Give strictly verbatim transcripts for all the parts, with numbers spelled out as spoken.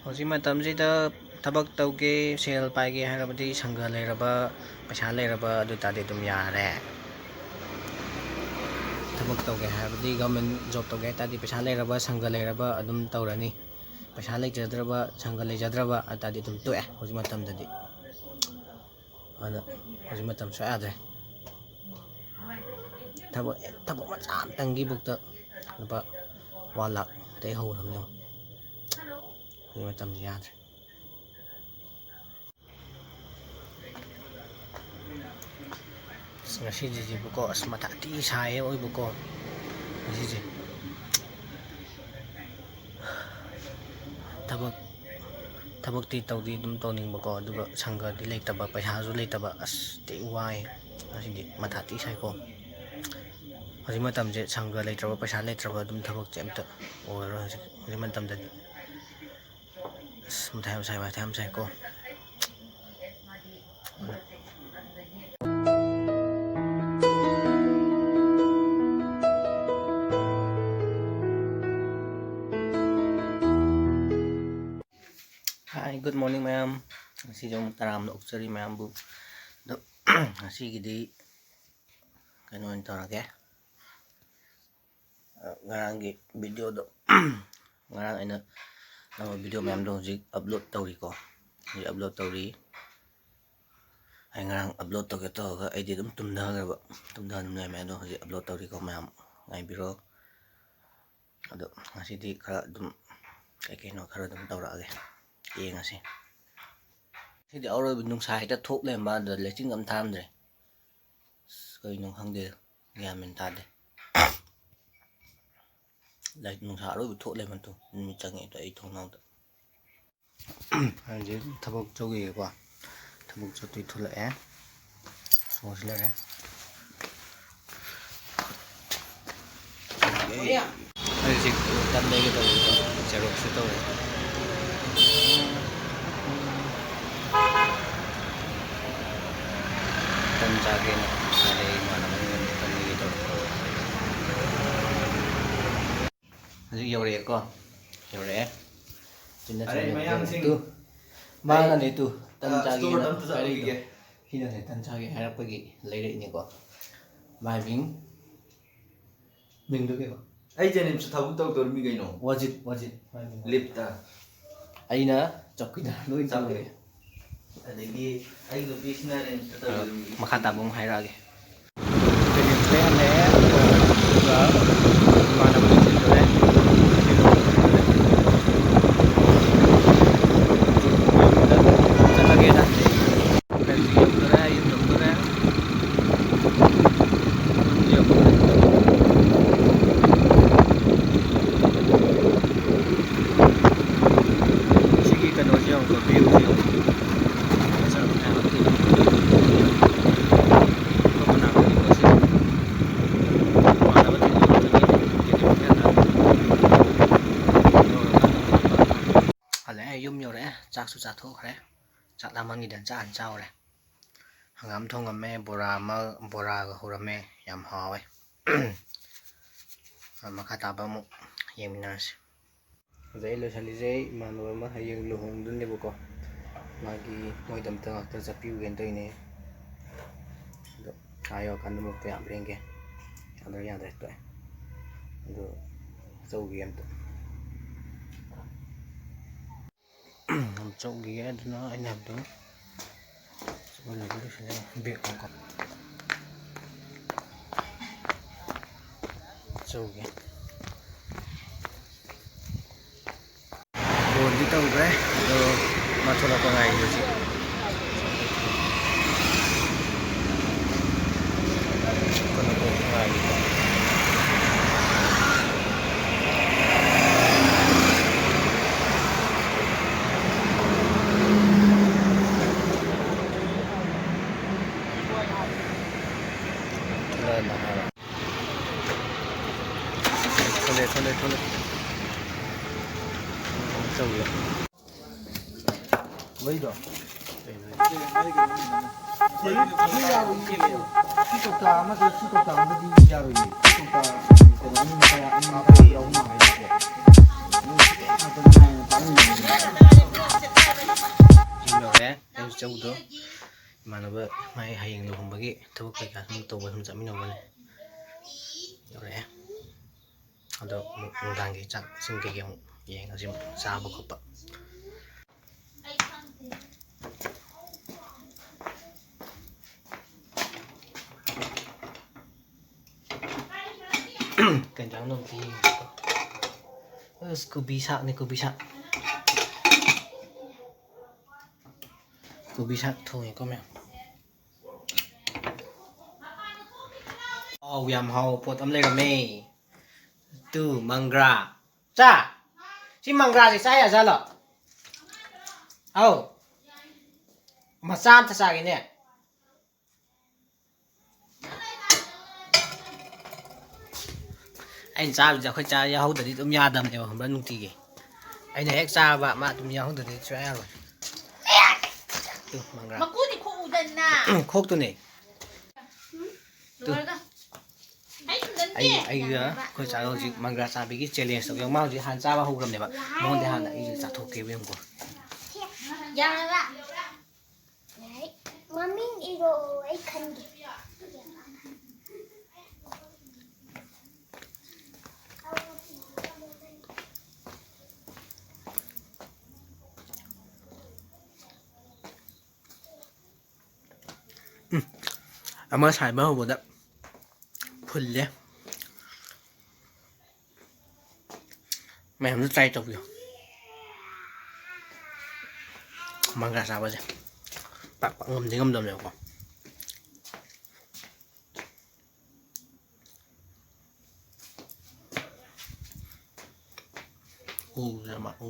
ꯍꯧꯖꯤꯛ ꯃꯇꯝꯁꯤꯗ ꯊꯕꯛ ꯇꯧꯒꯦ, ꯁꯦꯜ ꯄꯥꯏꯒꯦ ꯍꯥꯏꯔꯕꯗꯤ ꯁꯪꯒ ꯂꯩꯔꯕ, ꯄꯩꯁꯥ ꯂꯩꯔꯕ ꯑꯗꯨ ꯇꯥꯔꯗꯤ ꯑꯗꯨꯝ ꯌꯥꯔꯦ꯫ ꯊꯕꯛ ꯇꯧꯒꯦ ꯍꯥꯏꯔꯕꯗꯤ, ꯒꯚꯔꯟꯃꯦꯟ ꯖꯣꯕ ꯇꯧꯒꯦ ꯍꯥꯏ ꯇꯥꯔꯗꯤ ꯄꯩꯁꯥ ꯂꯩꯔꯕ, ꯁꯪꯒ ꯂꯩꯔꯕ ꯑꯗꯨꯝ ꯇꯧꯔꯅꯤ꯫ ꯄꯩꯁꯥ ꯂꯩꯖꯗ꯭ꯔꯕ, ꯁꯪꯒ ꯂꯩꯖꯗ꯭ꯔꯕ ꯑꯗꯨ ꯇꯥꯔꯗꯤ ꯑꯗꯨꯝ ꯇꯣꯛꯑꯦ ꯍꯧꯖꯤꯛ ꯃꯇꯝꯗꯗꯤ꯫ ꯑꯗꯨꯅ ꯍꯧꯖꯤꯛ ꯃꯇꯝ ꯁꯨꯡꯌꯥ ꯌꯥꯗ꯭ꯔꯦ꯫ ꯊꯕꯛ, ꯊꯕꯛ ꯃꯆꯥ ꯑꯃꯇꯪꯒꯤꯐꯥꯎꯗ ꯂꯨꯄꯥ ꯋꯥꯟ ꯂꯥꯛꯇꯩ ꯍꯧꯔꯕꯅꯦ꯫ ꯍꯧꯖꯤꯛ ꯃꯇꯝꯁꯤ ꯌꯥꯗ꯭ꯔꯦ꯫ ꯑꯁ, ꯉꯁꯤꯁꯤꯕꯨꯀꯣ, ꯑꯁ, ꯃꯊꯥ ꯊꯤ ꯁꯥꯏꯌꯦ ꯑꯣꯏꯕꯀꯣ, ꯉꯁꯤꯁꯦ꯫ ꯊꯕꯛ, ꯊꯕꯛꯇꯤ ꯇꯧꯗꯤ ꯑꯗꯨꯝ ꯇꯧꯅꯤꯡꯕꯀꯣ, ꯑꯗꯨꯒ ꯁꯪꯒꯗꯤ ꯂꯩꯇꯕ, ꯄꯩꯁꯥꯁꯨ ꯂꯩꯇꯕ, ꯑꯁ, ꯊꯤ ꯋꯥꯏ꯫ ꯉꯁꯤꯗꯤ ꯃꯊꯥ ꯊꯤ ꯁꯥꯏꯀꯣ꯫ ꯍꯧꯖꯤꯛ ꯃꯇꯝꯁꯦ ꯁꯪꯒ ꯂꯩꯇ꯭ꯔꯕ, ꯄꯩꯁꯥ ꯂꯩꯇ꯭ꯔꯕ ꯑꯗꯨꯝ ꯊꯕꯛꯁꯦ ꯑꯝꯇ ꯑꯣꯏꯔꯔꯣꯏ ꯍꯧꯖꯤꯛ, ꯍꯧꯖꯤꯛ ꯃꯇꯝꯗꯗꯤ꯫ ꯑꯁ, ꯃꯊꯥ ꯌꯥꯝ ꯁꯥꯏ, ꯃꯊꯥ ꯌꯥꯝ ꯁꯥꯏꯀꯣ꯫ Hi, good morning, ꯃꯌꯥꯝ꯫ ꯉꯁꯤꯁꯨ ꯑꯃꯨꯛ ꯇꯔꯥꯝꯅ ꯑꯣꯛꯆꯔꯤ ꯃꯌꯥꯝꯕꯨ꯫ ꯑꯗꯣ, ꯉꯁꯤꯒꯤꯗꯤ ꯀꯩꯅꯣ ꯑꯣꯏꯅ ꯇꯧꯔꯒꯦ꯫ ꯑ, ꯉꯔꯥꯡꯒꯤ ꯚꯤꯗꯤꯑꯣꯗꯣ, ꯉꯔꯥꯡ ꯑꯩꯅ ꯅꯝꯕ ꯚꯤꯗꯤꯑꯣ ꯃꯌꯥꯝꯗꯣ ꯍꯧꯖꯤꯛ ꯑꯞꯂꯣꯗ ꯇꯧꯔꯤꯀꯣ꯫ ꯍꯧꯖꯤꯛ ꯑꯞꯂꯣꯗ ꯇꯧꯔꯤ꯫ ꯑꯩ ꯉꯔꯥꯡ ꯑꯞꯂꯣꯗ ꯇꯧꯒꯦ ꯇꯧꯔꯒ ꯑꯩꯗꯤ ꯑꯗꯨꯝ ꯇꯨꯝꯊꯈ꯭ꯔꯕ꯫ ꯇꯨꯝꯊ ꯑꯗꯨꯝ ꯂꯩꯔꯝꯃꯦ꯫ ꯑꯗꯣ ꯍꯧꯖꯤꯛ ꯑꯞꯂꯣꯗ ꯇꯧꯔꯤꯀꯣ, ꯃꯌꯥꯝ ꯉꯥꯏꯕꯤꯔꯣ꯫ ꯑꯗꯣ ꯉꯁꯤꯗꯤ ꯈꯔ ꯑꯗꯨꯝ ꯀꯩ ꯀꯩꯅꯣ ꯈꯔ ꯑꯗꯨꯝ ꯇꯧꯔꯛꯑꯒꯦ, ꯌꯦꯡꯉꯁꯤ꯫ ꯉꯁꯤꯗꯤ ꯑꯔꯣꯏꯕ ꯅꯨꯡꯁꯥ ꯍꯦꯛꯇ ꯊꯣꯛ ꯂꯩꯔꯝꯕ, ꯑꯗꯨꯗ ꯂꯩꯆꯤꯟꯒ ꯑꯝ ꯊꯥꯔꯝꯗ꯭ꯔꯦ꯫ ꯑꯁ, ꯀꯩꯅꯣ ꯈꯪꯗꯦ, ꯒ꯭ꯌꯥꯟ ꯃꯦꯟ ꯇꯥꯗꯦ꯫ ꯂꯥꯏ-, ꯅꯨꯡꯁꯥ ꯑꯔꯣꯏꯕ ꯊꯣꯛ ꯂꯩꯔꯝꯃꯦ꯫ ꯇꯨ, ꯅꯨꯃꯤꯠ ꯆꯪꯉꯛꯑꯦ꯫ ꯇꯨ, ꯑꯩ ꯊꯣꯡꯅꯥꯎꯗ꯫ ꯍꯧꯖꯤꯛ ꯊꯕꯛ ꯆꯠꯈꯤꯒꯦꯀꯣ꯫ ꯊꯕꯛ ꯆꯠꯇꯣꯏ ꯊꯣꯛꯂꯛꯑꯦ꯫ ꯁꯣꯁꯤ ꯂꯩꯔꯦ꯫ ꯑꯩ ꯍꯧꯖꯤꯛ ꯇꯟ ꯂꯩꯒꯦ ꯇꯧꯔꯤꯀꯣ, ꯖꯦꯔꯣꯛꯁꯁꯨ ꯇꯧꯔꯦ꯫ ꯇꯟ ꯆꯥꯒꯦꯅ ꯉꯁꯥꯏꯗꯩ ꯏꯃꯥꯟꯅꯕ ꯑꯃꯒ ꯇꯟ ꯂꯩꯒꯦ ꯇꯧꯔꯤ꯫ ꯍꯧꯖꯤꯛ ꯌꯧꯔꯛꯑꯦꯀꯣ, ꯌꯧꯔꯛꯑꯦ꯫ ꯆꯤꯟꯅ ꯑꯔꯦ, ꯆꯤꯟꯅ ꯃꯌꯥꯡꯁꯤꯡ꯫ ꯇꯨ, ꯃꯥꯅꯅꯦ ꯇꯨ, ꯇꯟ ꯑ, ꯆꯥꯒꯦꯅ store ꯑꯝꯇ ꯍꯥꯏꯔꯛꯏꯗꯣ꯫ ꯆꯠꯂꯨꯈꯤꯒꯦ꯫ ꯁꯤꯅꯅꯦ ꯇꯟ ꯆꯥꯒꯦ ꯍꯥꯏꯔꯛꯄꯒꯤ ꯂꯩꯔꯛꯏꯅꯤꯀꯣ꯫ ꯃꯥꯏ ꯃꯤꯡ, ꯃꯤꯡꯗꯣ ꯀꯩꯅꯣ? ꯑꯩ ꯖꯦꯅꯤꯝꯁꯇ ꯊꯕꯛ ꯇꯧꯗꯧꯔꯤꯃꯤ ꯀꯩꯅꯣ꯫ ꯋꯥꯖꯤꯠ, ꯋꯥꯖꯤꯠ, ꯃꯥꯏ ꯃꯤꯡ ꯋꯥꯖꯤꯠ꯫ ꯂꯤꯞꯇ꯫ ꯑꯩꯅ ꯆꯧꯀꯤꯗꯥꯔ ꯂꯣꯏ ꯆꯧꯀꯤ꯫ ꯇꯧꯔꯦ꯫ ꯑꯗꯒꯤ ꯑꯩ ꯅꯨꯄꯤꯁꯤꯅ ꯔꯦꯟꯠꯇ ꯇꯧꯔꯤꯕ꯫ ꯃꯈꯥ ꯇꯥꯕ ꯑꯃꯨꯛ ꯍꯥꯏꯔꯛꯑꯒꯦ꯫ ꯖꯦꯅꯤꯝꯁꯇ ꯍꯜꯂꯛꯑꯦ, ꯑꯗꯨꯒ ꯏꯃꯥꯟꯅꯕꯗ ꯊꯤꯜꯂꯨꯔꯦ꯫ ꯆꯠꯂꯒꯦꯅ꯫ ꯌꯧꯗꯣꯔꯦ, ꯌꯨꯝ ꯌꯧꯗꯣꯔꯦ꯫ ꯁꯤꯒꯤ ꯀꯩꯅꯣꯁꯦ ꯌꯦꯡꯉꯨꯀꯣ, view ꯁꯦ ꯌꯦꯡꯉꯨ꯫ ꯐꯖꯕꯅꯦ ꯍꯥꯏꯕ꯫ ꯃꯐꯝ ꯃꯅꯥꯛꯇꯅꯤꯀꯣ ꯁꯤ꯫ ꯏꯃꯥꯟꯅꯕ ꯊꯤꯟꯗꯣꯛꯑꯒ ꯆꯠꯂꯒꯦ꯫ ꯍꯜꯂꯛꯑꯦ, ꯌꯨꯝ ꯌꯧꯔꯛꯑꯦ꯫ ꯆꯥꯛꯁꯨ ꯆꯥꯊꯣꯛꯈ꯭ꯔꯦ꯫ ꯆꯥꯛ ꯂꯥꯝꯃꯟꯒꯤꯗꯅ ꯆꯥꯛ ꯍꯥꯟꯅ ꯆꯥꯎꯔꯦ꯫ ꯍꯪꯒꯥꯝ ꯊꯣꯡꯉꯝꯃꯦ, ꯕꯣꯔꯥ ꯑꯃ, ꯕꯣꯔꯥꯒ ꯍꯧꯔꯝꯃꯦ꯫ ꯌꯥꯝ ꯍꯥꯎꯋꯦ꯫ ꯃꯈꯥ ꯇꯥꯕ ꯑꯃꯨꯛ ꯌꯦꯡꯃꯤꯟꯅꯔꯁꯤ꯫ ꯑꯗ ꯑꯩ ꯂꯣꯏꯁꯤꯜꯂꯤꯁꯦ, ꯏꯃꯥꯟꯅꯕ ꯑꯃ ꯍꯌꯦꯡ ꯂꯨꯍꯣꯡꯗꯣꯏꯅꯦꯕꯀꯣ꯫ ꯃꯥꯒꯤ, ꯃꯣꯏꯗ ꯑꯝꯇ ꯉꯥꯛꯇ ꯆꯠꯄꯤꯌꯨꯒꯦꯅ ꯇꯧꯔꯤꯅꯦ꯫ ꯑꯗꯣ ꯑꯥ ꯌꯧꯔꯀꯥꯟꯗ ꯑꯃꯨꯛ ꯀꯌꯥꯝ ꯂꯦꯡꯒꯦ꯫ ꯌꯥꯗ꯭ꯔꯥ ꯌꯥꯗ꯭ꯔꯦ ꯇꯣꯛꯑꯦ꯫ ꯑꯗꯣ ꯆꯧꯒꯦ ꯑꯝꯇ꯫ ꯌꯥꯝ ꯆꯧꯈꯤꯌꯦ꯫ ꯑꯗꯨꯅ ꯑꯩꯅ ꯍꯥꯏꯕꯗꯣ ꯕꯦꯒ ꯑꯃꯀꯣ ꯆꯧꯒꯦ꯫ ꯐꯣꯟꯗꯤ ꯇꯧꯈ꯭ꯔꯦ, ꯑꯗꯣ ꯃꯥ ꯊꯣꯛꯂꯛꯄ ꯉꯥꯏꯔꯤ ꯍꯧꯖꯤꯛ꯫ ꯊꯣꯛꯂꯛꯑꯦ, ꯊꯣꯛꯂꯛꯑꯦ, ꯊꯣꯛꯂꯛꯑꯦ꯫ ꯆꯧꯒꯦ꯫ ꯃꯩꯗꯣ? ꯁꯤ ꯌꯥꯔꯣꯏꯌꯦ꯫ ꯁꯤ ꯀꯧꯇꯥ ꯑꯃꯗ, ꯁꯤ ꯀꯧꯇꯥ ꯑꯃꯗꯤ ꯌꯥꯔꯣꯏꯌꯦ꯫ ꯁꯤ ꯀꯧꯇꯥ, ꯀꯩꯅꯣ, ꯑꯅꯤ ꯃꯈꯥꯏ, ꯑꯅꯤ ꯃꯈꯥꯏ ꯌꯥꯎꯕ ꯃꯥꯜꯂꯦꯕꯀꯣ꯫ ꯃꯣꯏ ꯁꯤ ꯉꯥꯛꯇ ꯉꯥꯏꯅ ꯆꯥꯅꯤꯡꯉꯤꯅꯦ꯫ ꯏꯇꯧꯗꯣ, ꯏꯃꯥꯟꯅꯕ ꯃꯥꯏ ꯍꯌꯦꯡ ꯂꯨꯍꯣꯡꯕꯒꯤ ꯊꯕꯛ ꯀꯩꯀꯥ ꯁꯨꯝ ꯇꯧꯕ ꯁꯨꯝ ꯆꯠꯃꯤꯟꯅꯧꯕꯅꯦ꯫ ꯌꯧꯔꯛꯑꯦ꯫ ꯑꯗꯣ ꯑꯃꯨꯛ ꯅꯨꯡꯗꯥꯡꯒꯤ ꯆꯥꯛ ꯏꯁꯤꯡ ꯀꯩꯀꯩ ꯑꯃꯨꯛ ꯌꯦꯡꯉꯁꯤ, ꯑꯃꯨꯛ ꯆꯥꯕ ꯈꯣꯠꯄ꯫ ꯀꯩ ꯏꯟꯖꯥꯡꯅꯣ ꯑꯝꯇ ꯌꯦꯡꯒꯦꯀꯣ꯫ ꯑꯁ, ꯀꯣꯕꯤ ꯁꯥꯛꯅꯦ, ꯀꯣꯕꯤ ꯁꯥꯛ꯫ ꯀꯣꯕꯤ ꯁꯥꯛ ꯊꯣꯡꯉꯦꯀꯣ ꯃꯌꯥꯝ꯫ ꯑꯥꯎ, ꯌꯥꯝ ꯍꯥꯎꯕ ꯄꯣꯠ ꯑꯃ ꯂꯩꯔꯝꯃꯦ꯫ ꯇꯨ, ꯃꯪꯒ꯭ꯔꯥ꯫ ꯆꯥ! ꯁꯤ ꯃꯪꯒ꯭ꯔꯥꯁꯦ ꯆꯥ ꯌꯥꯖꯥꯠꯂꯣ? ꯑꯧ꯫ ꯃꯆꯥ ꯑꯝꯇ ꯆꯥꯒꯦꯅꯦ꯫ ꯑꯩꯅ ꯆꯥꯕꯁꯦ ꯑꯩꯈꯣꯏ ꯆꯥ ꯌꯥꯎꯍꯧꯗ꯭ꯔꯗꯤ ꯑꯗꯨꯝ ꯌꯥꯗꯕꯅꯦꯕ, ꯈꯪꯕ꯭ꯔꯥ? ꯅꯨꯡꯇꯤꯒꯤ꯫ ꯑꯩꯅ ꯍꯦꯛ ꯆꯥꯕ ꯃꯥ ꯑꯗꯨꯝ ꯌꯥꯎꯍꯧꯗ꯭ꯔꯗꯤ ꯁꯨꯡꯌꯥ ꯌꯥꯔꯣꯏ꯫ ꯇꯨ, ꯃꯪꯒ꯭ꯔꯥ꯫ ꯃꯀꯨꯗꯤ ꯈꯣꯛꯎꯗꯅ꯫ ꯈꯣꯛꯇꯨꯅꯦ꯫ ꯇꯨ꯫ ꯂꯣꯏꯔꯒ꯫ ꯑꯩ, ꯑꯩꯒ ꯑꯩꯈꯣꯏ ꯆꯥꯒ ꯍꯧꯖꯤꯛ ꯃꯪꯒ꯭ꯔꯥ ꯆꯥꯕꯤꯒꯤ challenge ꯇꯧꯒꯦ꯫ ꯃꯥ ꯍꯧꯖꯤꯛ ꯍꯥꯟꯅ ꯆꯥꯕ ꯍꯧꯈ꯭ꯔꯕꯅꯦꯕ꯫ ꯃꯉꯣꯟꯗ ꯍꯥꯟꯅ ꯑꯩꯁꯦ ꯆꯥꯊꯣꯛꯀꯦꯕ, ꯌꯦꯡꯉꯨꯀꯣ꯫ ꯌꯥꯔꯕ? ꯌꯥꯔꯦ꯫ ꯃꯃꯤꯡ ꯏꯔꯣ, ꯑꯩ ꯈꯟꯒꯦ꯫ ꯎꯝ, ꯑꯃ ꯁꯥꯏꯕ ꯍꯧꯕꯗ ꯐꯨꯜꯂꯦ꯫ ꯃꯌꯥꯝꯁꯨ try ꯇꯧꯕꯤꯌꯨ꯫ ꯃꯪꯒ꯭ꯔꯥ ꯆꯥꯕꯁꯦ ꯄꯥꯛ ꯄꯥꯛ ꯉꯝꯗꯤ ꯉꯝꯗꯕꯅꯦꯕꯀꯣ꯫ ꯎꯁꯦ ꯃꯥ ꯎ꯫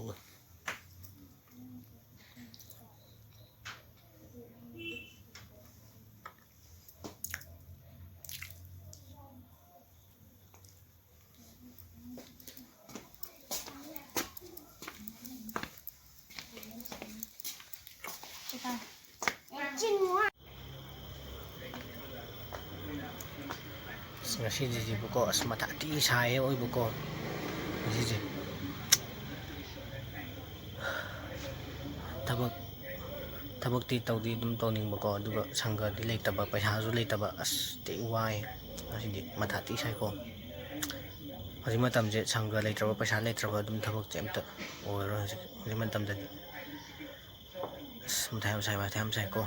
ꯑꯁ, ꯉꯁꯤꯁꯤꯗꯤꯕꯀꯣ, ꯑꯁ, ꯃꯊꯥ ꯊꯤ ꯁꯥꯏꯌꯦ ꯑꯣꯏꯕꯀꯣ, ꯉꯁꯤꯁꯦ꯫ ꯊꯕꯛ ꯊꯕꯛꯇꯤ ꯇꯧꯗꯤ ꯑꯗꯨꯝ ꯇꯧꯅꯤꯡꯕꯀꯣ, ꯑꯗꯨꯒ ꯁꯪꯒꯗꯤ ꯂꯩꯇꯕ, ꯄꯩꯁꯥꯁꯨ ꯂꯩꯇꯕ꯫ ꯑꯁ, ꯊꯤ ꯋꯥꯏ꯫ ꯑꯁꯤꯗꯤ ꯃꯊꯥ ꯊꯤ ꯁꯥꯏꯀꯣ꯫ ꯍꯧꯖꯤꯛ ꯃꯇꯝꯁꯦ ꯁꯪꯒ ꯂꯩꯇ꯭ꯔꯕ, ꯄꯩꯁꯥ ꯂꯩꯇ꯭ꯔꯕ ꯑꯗꯨꯝ ꯊꯕꯛꯁꯦ ꯑꯝꯇ ꯑꯣꯏꯔꯔꯣꯏ ꯍꯧꯖꯤꯛ, ꯍꯧꯖꯤꯛ ꯃꯇꯝꯗꯗꯤ꯫ ꯑꯁ, ꯃꯊꯥ ꯌꯥꯝ ꯁꯥꯏ, ꯃꯊꯥ ꯌꯥꯝ ꯁꯥꯏꯀꯣ꯫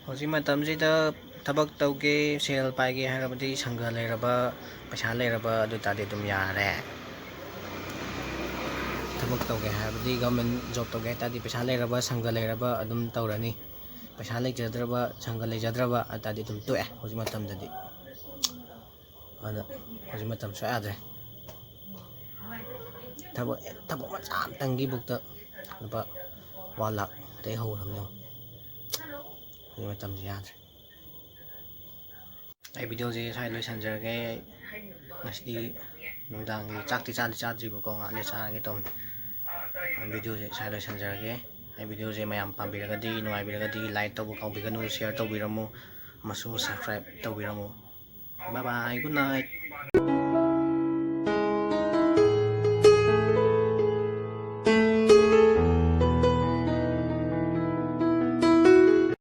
ꯍꯧꯖꯤꯛ ꯃꯇꯝꯁꯤꯗ ꯊꯕꯛ ꯇꯧꯒꯦ, ꯁꯦꯜ ꯄꯥꯏꯒꯦ ꯍꯥꯏꯔꯕꯗꯤ ꯁꯪꯒ ꯂꯩꯔꯕ, ꯄꯩꯁꯥ ꯂꯩꯔꯕ ꯑꯗꯨ ꯑꯣꯏꯇꯥꯔꯗꯤ ꯑꯗꯨꯝ ꯌꯥꯔꯦ꯫ ꯊꯕꯛ ꯇꯧꯒꯦ ꯍꯥꯏꯔꯕꯗꯤ, ꯒꯚꯔꯟꯃꯦꯟ ꯖꯣꯕ ꯇꯧꯒꯦ ꯍꯥꯏ ꯇꯥꯔꯗꯤ ꯄꯩꯁꯥ ꯂꯩꯔꯕ, ꯁꯪꯒ ꯂꯩꯔꯕ ꯑꯗꯨꯝ ꯇꯧꯔꯅꯤ꯫ ꯄꯩꯁꯥ ꯂꯩꯖꯗ꯭ꯔꯕ, ꯁꯪꯒ ꯂꯩꯖꯗ꯭ꯔꯕ ꯑꯗꯨ ꯑꯣꯏꯇꯥꯔꯗꯤ ꯑꯗꯨꯝ ꯇꯣꯛꯑꯦ ꯍꯧꯖꯤꯛ ꯃꯇꯝꯗꯗꯤ꯫ ꯑꯗ ꯍꯧꯖꯤꯛ ꯃꯇꯝ ꯁꯨꯡꯌꯥ ꯌꯥꯗ꯭ꯔꯦ꯫ ꯊꯕꯛ, ꯊꯕꯛ ꯃꯆꯥ ꯑꯃꯇꯪꯒꯤꯐꯥꯎꯗ ꯂꯨꯄꯥ ꯋꯥꯟ ꯂꯥꯛꯇꯩ ꯍꯧꯔꯕꯅꯦ꯫ ꯍꯧꯖꯤꯛ ꯃꯇꯝꯁꯤ ꯌꯥꯗ꯭ꯔꯦ꯫ ꯑꯩ ꯚꯤꯗꯤꯑꯣꯁꯦ ꯁ꯭ꯋꯥꯏ ꯂꯣꯏꯁꯤꯟꯖꯔꯒꯦ꯫ ꯉꯁꯤꯗꯤ ꯅꯨꯡꯗꯥꯡꯒꯤ ꯆꯥꯛꯇꯤ ꯆꯥꯗꯤ ꯆꯥꯗ꯭ꯔꯤꯕꯀꯣ, ꯉꯥꯏꯍꯥꯛ ꯂꯩ ꯆꯥꯔꯒꯦ ꯇꯧꯕꯅꯤ꯫ ꯚꯤꯗꯤꯑꯣꯁꯦ ꯁ꯭ꯋꯥꯏ ꯂꯣꯏꯁꯤꯟꯖꯔꯒꯦ꯫ ꯑꯩ ꯚꯤꯗꯤꯑꯣꯁꯦ ꯃꯌꯥꯝ ꯄꯥꯝꯕꯤꯔꯒꯗꯤ, ꯅꯨꯡꯉꯥꯏꯕꯤꯔꯒꯗꯤ like ꯇꯧꯕ ꯀꯥꯎꯕꯤꯒꯅꯨ, share ꯇꯧꯕꯤꯔꯝꯃꯨ ꯑꯃꯁꯨꯡ subscribe ꯇꯧꯕꯤꯔꯝꯃꯨ꯫ Bye bye, good night꯫